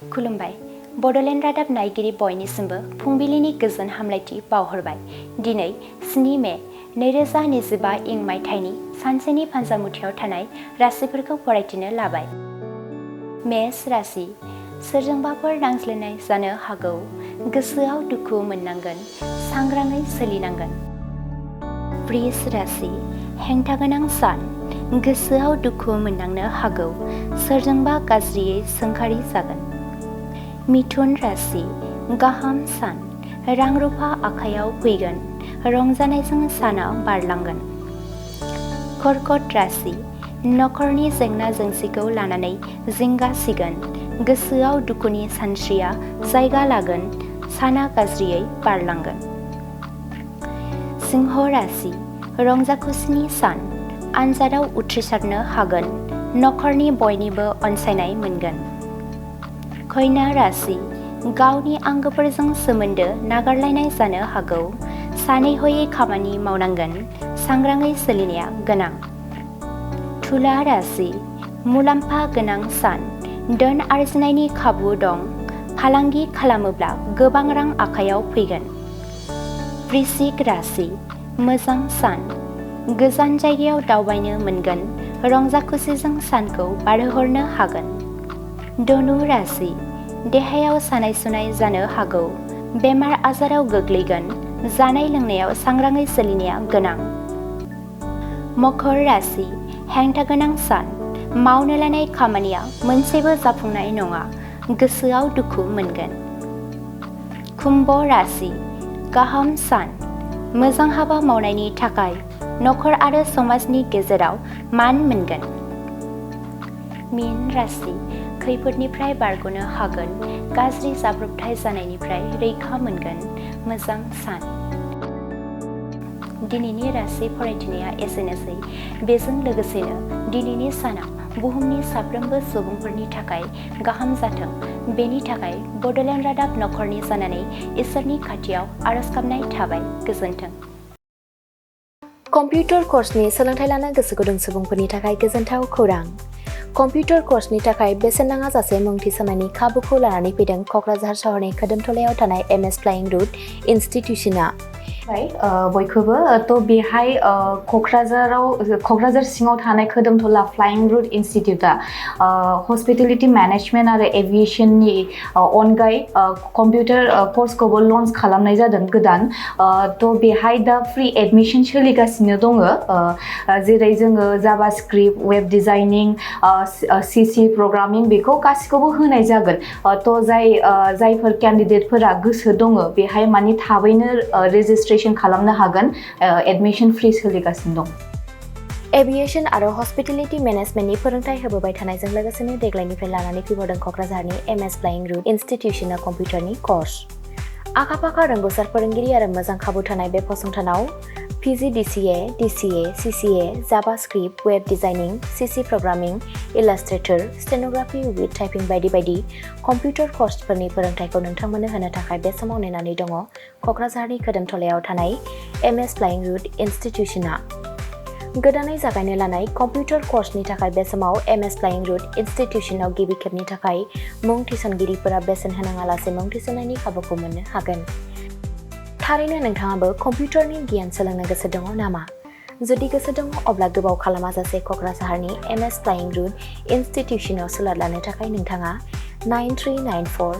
खुलुमबाय बड'लेण्ड रादाब नायगिरि बयनिसिमबो फुंबिलिनि गोजोन हामलायथि बावहरबाय। दिनै 7 मे 2025 इं मायथाइनि सानसेनि फान्जामुथियाव थानाय राशिफोरखौ फरायथिनो लाबाय। मेष राशि सोरजोंबाफोर नांज्लायनाय जानो हागौ, गोसोआव दुखु मोननांगोन, सांग्राङै सोलिनांगोन। वृष राशि हेंथा गोनां सान, गोसोआव दुखु मोननांनो हागौ, सोरजोंबा गाज्रियै सोंखारि जागोन। मिथुन राशि गाहाम सान, रां रुफा आखायाव फैगोन, रंजानायजों साना बारलांगोन। कर्कट राशि नखरनि जेंना जेंसिखौ लानानै जिंगासिगोन, गोसोआव दुखुनि सानस्रिया जायगा लागोन, साना गाज्रियै बारलांगोन। सिंह राशि रंजा खुसिनि सान, आनजादाव उथ्रिसारनो हागोन, नखरनि बयनिबो अनसायनाय मोनगोन। कन्या राशि गावनि आंगोफोरजों सोमोन्दो नागारलायनाय जानो हागौ, सानै हयै खामानि मावनांगोन, सांग्राङै सोलिनाया गोनां। तुला राशि मुलाम्फा गोनां सान, धोन आरजिनायनि खाबु दं, फालांगि खालामोब्ला गोबां रां आखायाव फैगोन। वृश्चिक राशि मोजां सान, गोजान जायगायाव दावबायनो मोनगोन, रंजा खुसिजों सानखौ बारहोहरनो हागोन। धनु राशि देहायाव सानाय सुनाय जानो हागौ, बेमार आजाराव गोग्लैगोन, जानाय लोंनायाव सांग्राङै सोलिनाया गोनां। मकर राशि हेंथा गोनां सान, मावनो लानाय खामानिया मोनसेबो जाफुंनाय नङा, गोसोआव दुखु मोनगोन। कुम्भ राशि गाहाम सान, मोजां हाबा मावनायनि थाखाय नखर आरो समाजनि गेजेराव मान मोनगोन। मीन राशि खैफोदनिफ्राय बारग'नो हागोन, गाज्रि जाब्रबथाय जानायनिफ्राय रैखा मोनगोन, मोजां सान। दिनैनि राशि फरायथिनाया एसेनोसै। बेजों लोगोसेनो दिनैनि साना बुहुमनि साफ्रोमबो सुबुंफोरनि थाखाय गाहाम जाथों, बेनि थाखाय बड'लेण्ड रादाब नखरनि जानानै इसोरनि खाथियाव आरज गाबनाय थाबाय। गोजोन्थों। कम्पिउटार कर्सनि सोलोंथाइ लानो गोसो गुदुं सुबुंफोरनि थाखाय गोजोनथाव खौरां। कम्पिउटार कर्सनि थाखाय बेसेन नाङा जासे मुं थिसननायनि खाबुखौ लानानै फैदों क'क्राझार सहरनि खोदोमथलायाव थानाय MS फ्लाइं रुट इनस्टिट्यूशना। बयखौबो बेहाय क'क्राझार सिङाव थानाय खोदोमथला फ्लाइं रुट इनस्टिट्यूटआ हस्पिटेलिटी मेनेजमेन्ट आरो एभिएशननि अनगायै कम्पिउटार कर्सखौबो लन्च खालामनाय जादों गोदान। बेहाय दा फ्रि एडमिशन सोलिगासिनो दङ, जेरै जोङो JavaScript, web designing, CC programming बेखौ गासिखौबो होनाय जागोन। जायफोर केन्डिडेटफोरा गोसो दङ बेहाय माने थाबैनो रेजिस्ट्रेशन खालामनो हागोन, एडमिशन फ्रि सोलिगासिनो दं। एभिएशन आरो हस्पिटेलिटी मेनेजमेन्टनि फोरोंथाय होबोबाय थानायजों लोगोसेनो देग्लायनिफ्राय लानानै फैबावदों क'क्राझारनि MS फ्लाइं रुट इनस्टिट्यूशना कम्पिउटारनि कर्स। आखा-फाखा रोंग'सार फोरोंगिरि आरो मोजां खाबु थानाय बे फसंथानाव PG DCA, DCA, CCA, JavaScript, web designing, CC programming, illustrator, stenography with typing बायदि बायदि कम्पिउटार कर्सफोरनि फोरोंथायखौ नोंथांमोननो होनो थाखाय बे समाव नेनानै दङ क'क्राझारनि खोदोमथलायाव थानाय MS फ्लाइं रुट इनस्टिट्यूशना। गोदानै जागायनो लानाय कम्पिउटार कर्सनि थाखाय बे समाव MS फ्लाइं रुट इनस्टिट्यूशनाव गिबि खेबनि थाखाय मुं थिसनगिरिफोरा बेसेन होनाङालासे मुं थिसननायनि खाबुखौ मोननो हागोन। थारैनो नोंथाङाबो कम्पिउटारनि गियान सोलोंनो गोसो दङ नामा? जुदि गोसो दङ अब्ला गोबाव खालामाजासे क'क्राझारनि MS फ्लाइं रुट इनस्टिट्यूशनाव सुलाद लानो थाखाय नोंथाङा 9394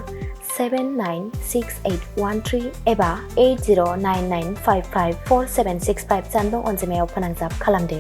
796813 एबा 8099554765 जानबुं अनजिमायाव फोनांजाब खालामदो।